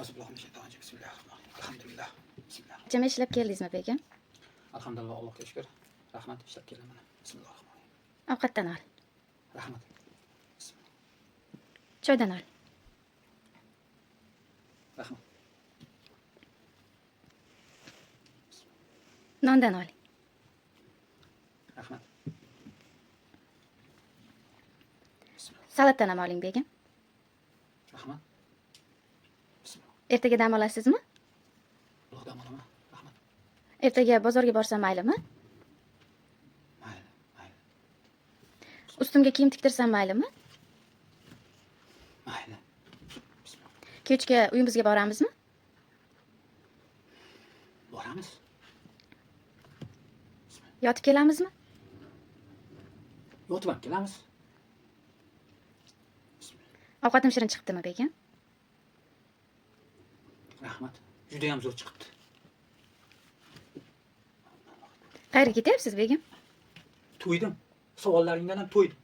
Bismillahirrohmanirrohim. Alhamdulillah. Bismillah. Jama ishlab keldingizmi, begim? Alhamdulillah, Allohga shukr. Rahmat, ishlab keldim mana. Bismillahirrohmanirrohim. Ovqatdan ol. Rahmat. Bismillah. Choydan ol. Rahmat. Nondan ol. Rahmat. Bismillah. Salatdan ham oling, begim. Rahmat. Bismillah. Ertaga dam olasizmi? Alloh dam olaman. Rahmat. Ertaga bozorga borsam maylimi? Mayli, mayli. Ustimga kiyim tiktirsam maylimi? Mayli. Bismillah. Kechga uyimizga boramizmi? Boramiz. Bismillah. Yotib kelamizmi? Yotib ham kelamiz. Bismillah. Ovqatim shirin chiqibdimi, begim? Rahmat. Juda ham zo'r chiqibdi. Qayerga ketyapsiz, begim? To'ydim. Savollaringdan ham to'ydim.